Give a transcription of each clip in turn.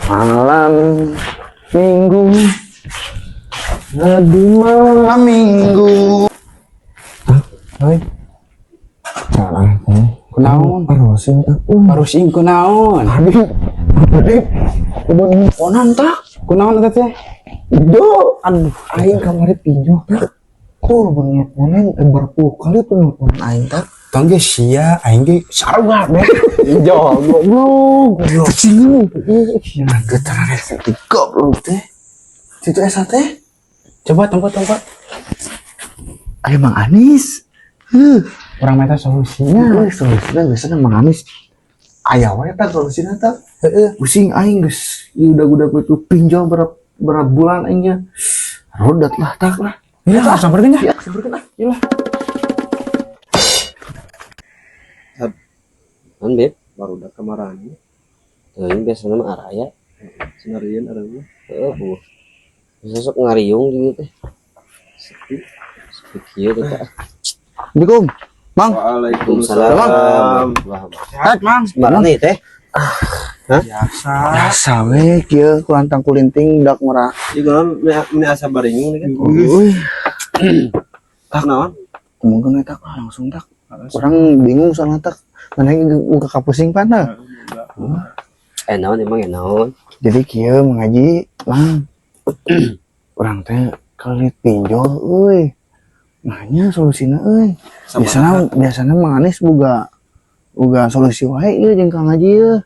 Malam Minggu. Di malam Minggu. Hoi. Salah teh. Kunaon? Parosing aku. Parusing kunaon? Aduh. Aduh. Kebun konan tak? Kunaon eta teh? Do. Aduh, aing kamari pinjol tak. Tuh nelponan berpuluh kali tuh nelponan aing tak. Tong ge sia aing ge sarua be. Pinjol goblok. Goblok. Sini. Nah, getaran rese goblok teh. Situ esa teh. Coba tempat-tempat. Ayo Mang Anis. Huh. Urang meta solusinya. Euy, solusina biasanya Mang Anis. Aya wae tah solusina tah. Heeh. Pusing aing geus ieu udah-udah itu pinjol berapa berapa bulan aing nya. Rodat lah tak lah. Ya, sampeurkeun nya. Ya, sampeurkeun ah. Iyalah. Kan Beb, Baru udah kemarin. teuing biasana mah araya. Senarian ada mah. Heeh, bu. Bisa sok ngariung gitu teh. Sepi. Sepi kieu teh tah. Assalamualaikum. Mang. Waalaikumsalam. Wah, Sehat, Mang. Sembarang nih teh. Biasa. Biasa we kieu kulantang kulinting dak mera. Ieu naon meni asa baringung nih kan. Euy, Tak naon? ngomongkeun eta ah, langsung tak. Urang bingung soalnya tak. Mana buka kapusing pana. Naon emang ya naon? Jadi kieu mengaji, Mang. Urang teh kelit pinjol euy. Nanya solusina euy. Biasana biasana Mang Anis boga boga solusi wae ieu jeung Kang Haji ieu.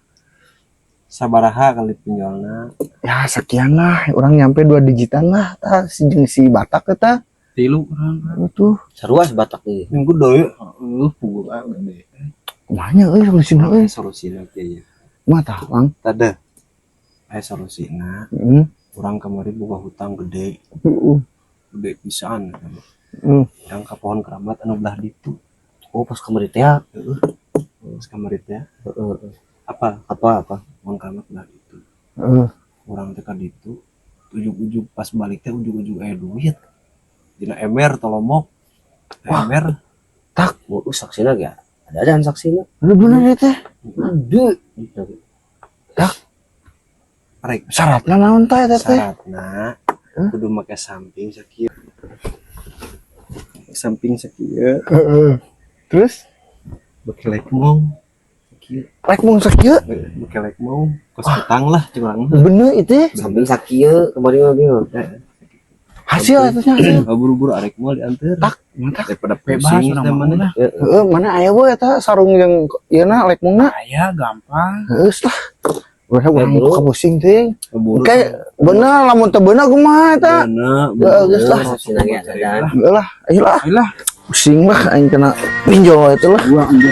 Sabaraha kali pinjolna? Ya sekian lah, orang nyampe 2 digitan lah tah si jeung si Batak eta. Tilu urang. Tuh, Sarua sebatak ieu. Minggu deui. Heeh, puguh ah gede. kumaha euy solusina euy. Solusina kieu ya. Mah tah, Mang. Tade. Aya solusina. Heeh. Urang kamari boga hutang gede. Heeh. Gede pisan. Heeh. Yang ka pohon keramat anu belah ditu. Oh, pas kamari teh. Ya. Heeh. Pas kamari teh. Heeh. Apa? Apa apa? Pohon keramat belah ditu. Heeh. Urang teh ka ditu. Ujug-ujug pas balik teh ujug-ujug aya duit. Dina ember tolomok. Ember. Tak, oh, saksina ge. Ada-adaan saksina. Lu bener ya teh. Ada. Tak. Rek. Syaratna naon teh eta teh? Syaratna kudu make samping sakieu. Samping sakieu. Heeh. Terus Beki lekmong sakieu. Lekmong sakieu? Beki lekmong kos hutang lah jeung urang mah. Bener itu. Samping sakieu kemarin mah bingung. Hasil eta nya hasil. Buru-buru arek moal dianteur. Tak, mantap. Daripada Bebas pusing urang teh mah mana. lah. Heeh, mana aya we eta sarung jeung ieu na lekmongna. Aya gampang. Heeh lah. Urang urang Buru. kapusing teuing. Buru. Oke, bener lamun teu bener kumaha eta? Bener, Heeh, geus lah. Saksina ge ada-adaan. Heeh lah, ayo lah. Ayolah. Pusing lah aing kena pinjol itu lah. Gua ambil.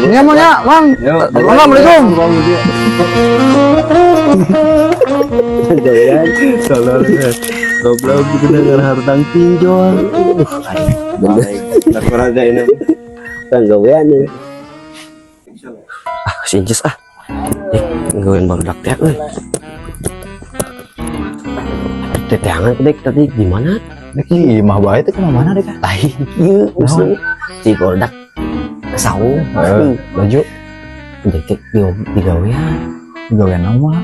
Nya mah nya, Mang. Yo. Assalamualaikum. Gawean. Tolol. Goblok gitu dengan hutang pinjol. Bener. Tak ada ini. Kan gawean nih. Ah, si Inces ah. Gawean baru dak teh euy. Teteangan dek tadi di mana? Dek ieu mah bae teh kumaha mana dek? Lain kieu maksudna. Si barudak saung. Heeh, baju Dek teh di gawean. gawean naon mah?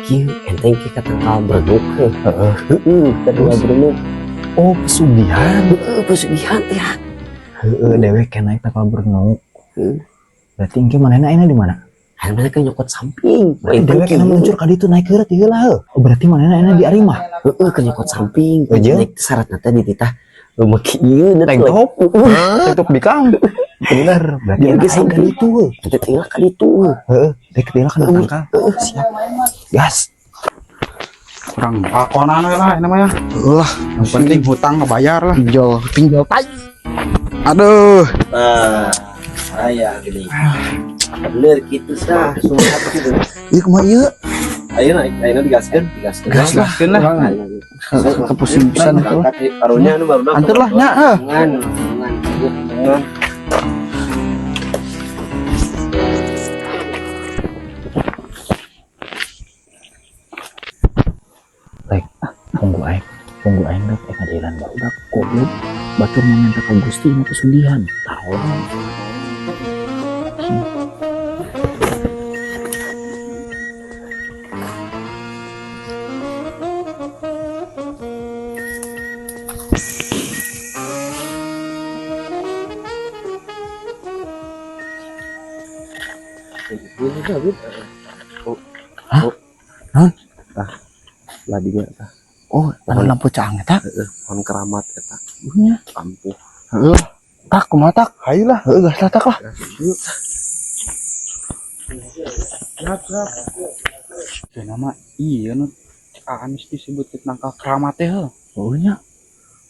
Kieu enteng kieu ka tangkal berenuk. Heeh. Heeh, ka tangkal berenuk. Oh, pesugihan. Heeh, pesugihan teh. Heeh, dewek kan naik tangkal berenuk. Heeh. Berarti engke manehna ayeuna di mana? Aya mana kan nyokot samping. Berarti dewek kan meluncur ka ditu naik heula ti heula heuh. Oh, berarti manehna ayeuna di Arimah. Heeh, kan nyokot samping. Oh, jeung? Naik syaratna teh dititah make ieu Tank top. Tank top di kang. Bener, berarti Jeung ayeuna geus aing ka ditu heuh. Teh tinggal ka ditu. Heeh, dek teh kana tangkal. Siap. Gas. Kurang lakonan we lah ini mah ya. Lah, Yang penting hutang ngebayar lah. pinjol, pinjol tai. Aduh. Ah, aya gini. Bener gitu sah. Ieu kumaha ieu? Ayo naik, ayo digaskeun. Digaskeun. Gas lah. Gaskeun lah. Kepusing pisan itu. Berangkat karunya anu baru Anter lah nya heuh. Ngan, ngan. Rek, tunggu aing rek eh ngadilan barudak goblok. Batur mah minta ka Gusti mah pesugihan. Tolong. Hah? Naon? Tah. Lah dinya tah. Oh, anu lampu caang eta? Heeh, pohon keramat eta. Nya. Ampuh. Heeh. Tak kumaha tak? Hayu lah. Heeh, gas lah tak lah. Ya nama iya nu cek Anis disebut nangka keramat teh heuh. Oh nya.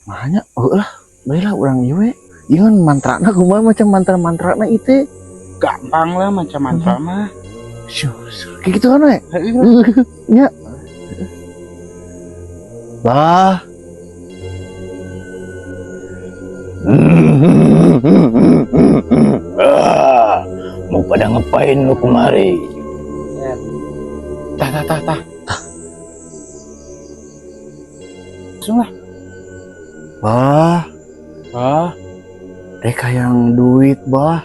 Mahanya heuh lah. Bae lah urang ieu we. Ieu kan mantrana kumaha macam mantra-mantrana itu. Gampang lah macam mantra mah. Syuh, kayak gitu kan we. Heeh. Nya. Lah. Ah, mau pada ngapain lu kemari? Tah tah tah tah. Langsung lah. Bah, Bah, rek hayang duit bah.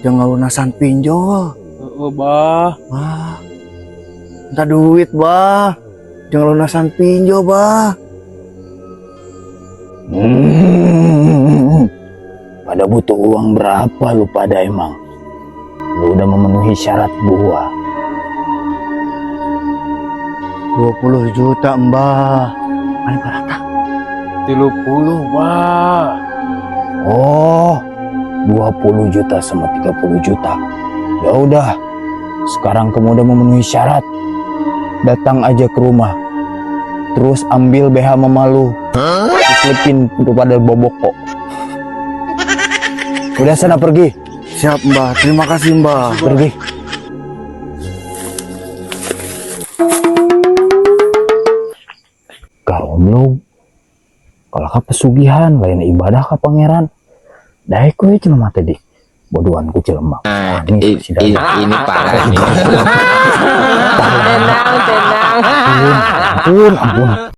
Jangan lunasan pinjol. heeh bah. Bah. Minta duit bah. Jangan lunasan pinjol bah. Pada butuh uang berapa lu pada emang? Lu udah memenuhi syarat gua. 20 juta mbah. Mana barata? 30 bah. Oh, 20 juta sama 30 juta. Ya udah, sekarang kamu udah memenuhi syarat. Datang aja ke rumah. Terus ambil BH mama lu. Selipin kepada boboko. Udah sana pergi, Siap mbah, terima kasih mbah. Pergi. Garomlog. Kalau ka pesugihan, lain ibadah ka pangeran. Daek we jelema teh di bodohan ku jelema. Ini Ini parah nih. Tenang, tenang. Ampun, ampun, ampun.